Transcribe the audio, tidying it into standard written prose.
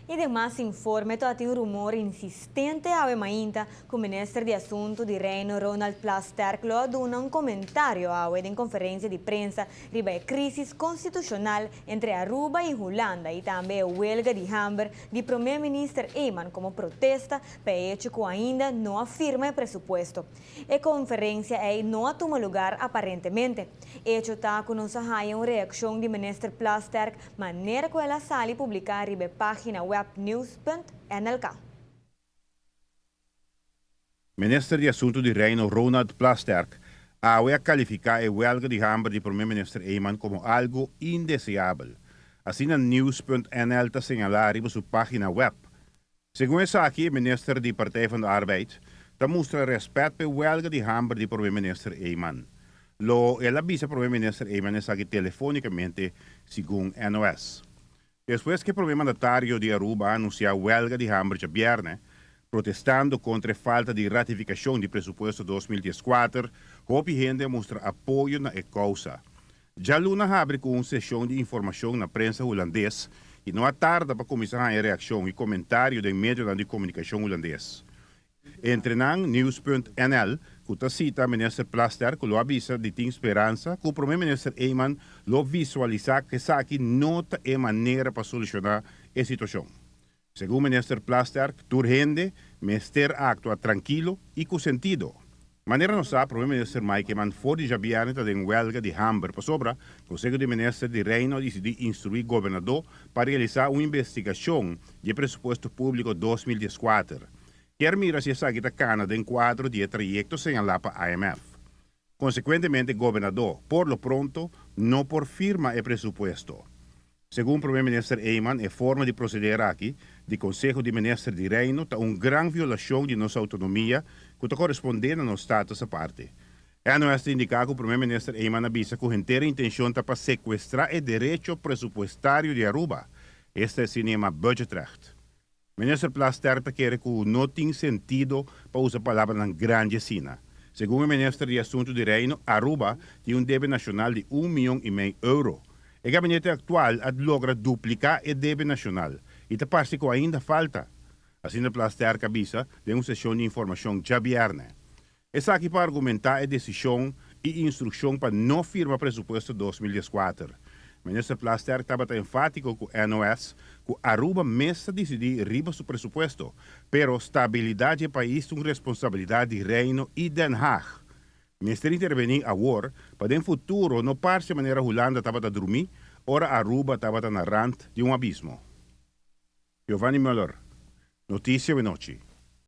I den mas informe tabatin un rumor insistente awe mainta ku Minister di Asuntu di Reino Ronald Plasterk lo a duna un komentario awe den konferensia di prensa riba e krisis konstitushonal entre Aruba i Hulanda i tambe e welga di hamber di Prome Minister Eman komo protesta pa e hecho ku ainda no a firma e presupuesto. E konferensia ei no a tuma lugar aparentemente. Hecho ta ku nos a haña un reakshon di Minister Plasterk manera ku el a sali publiká riba e página web nieuws.nlk. Minister di Asuntu di Reino Ronald Plasterk awe a kalifiká e wèlga di hamber di Prome Minister Eman komo algu indeseabel. Asina nieuws.nl ta señalá riba su página web. Segun esaki e minister di Partij van de Arbeid ta mustra rèspèt pa e wèlga di hamber di Prome Minister Eman. Lo el a bisa Prome Minister Eman esaki telefonicamente, segun NOS. Despues ku e prome mandatario di Aruba a anunsiá wèlga di hamber djabièrnè, protestando kontra e falta di ratifikashon di presupuesto 2014, hopi hende a mustra apoyo na e kousa. Djaluna habri ku un seshon di informashon na prensa hulandes i no a tarda pa kuminsá haña reakshon i komentario den medionan di komunikashon hulandes. Entre nan Nieuws.nl ku ta sita Minister Plasterk ku lo a bisa di tin speransa ku Prome Minister Eman lo visualisá ku esaki no ta e manera pa solushoná e situashon. Segun Minister Plasterk tur hende mester aktua trankilo i ku sentido. Manera nos sa, Prome Minister Mike Eman for di djabièrnè ta den wèlga di hamber pasobra Konseho di Minister di Reino a disidí instruí Gobernadó pa realisá un investigashon di e presupuesto públiko 2014. Kier mira si esaki ta kana den kuadro di e trayekto señalá pa IMF. Konsekuentemente Gobernadó por lo pronto no por firma e presupuesto. Segun Prome Minister Eman e forma di proceder aki di Conseho di Minister di Reino ta un gran violacion di nos autonomia cu ta corresponde na nos status aparte. NOS ta indica cu Prome Minister Eman a bisa cu henter e intencion ta pa secuestra e derecho presupuestario di Aruba, esta e sinema budgetrecht. Minister Plasterk ta kere cu no tin sentido pa usa palabranan grandi asina. Segun e Minister di Asunto di Reino, Aruba tin un debe nacional di un miyon y mei euro. E gabinete actual a logra duplica e debe nacional y ta parce cu ainda falta. Asina Plasterk a bisa den un sesion di informacion djabierne. Esaki pa argumentá e desishon i instrukshon pa no firma presupuesto 2014. Minister Plasterk tabata enfátiko ku NOS ku Aruba mes ta disidí riba su presupuesto, pero stabilidat di e pais ta un responsabilidat di Reino i Den Haag. Mester intervení awor pa den futuro no parse manera Hulanda tabata drumí ora Aruba tabata na rant di un abismo. Giovanni Muller, Noticia Wenochi.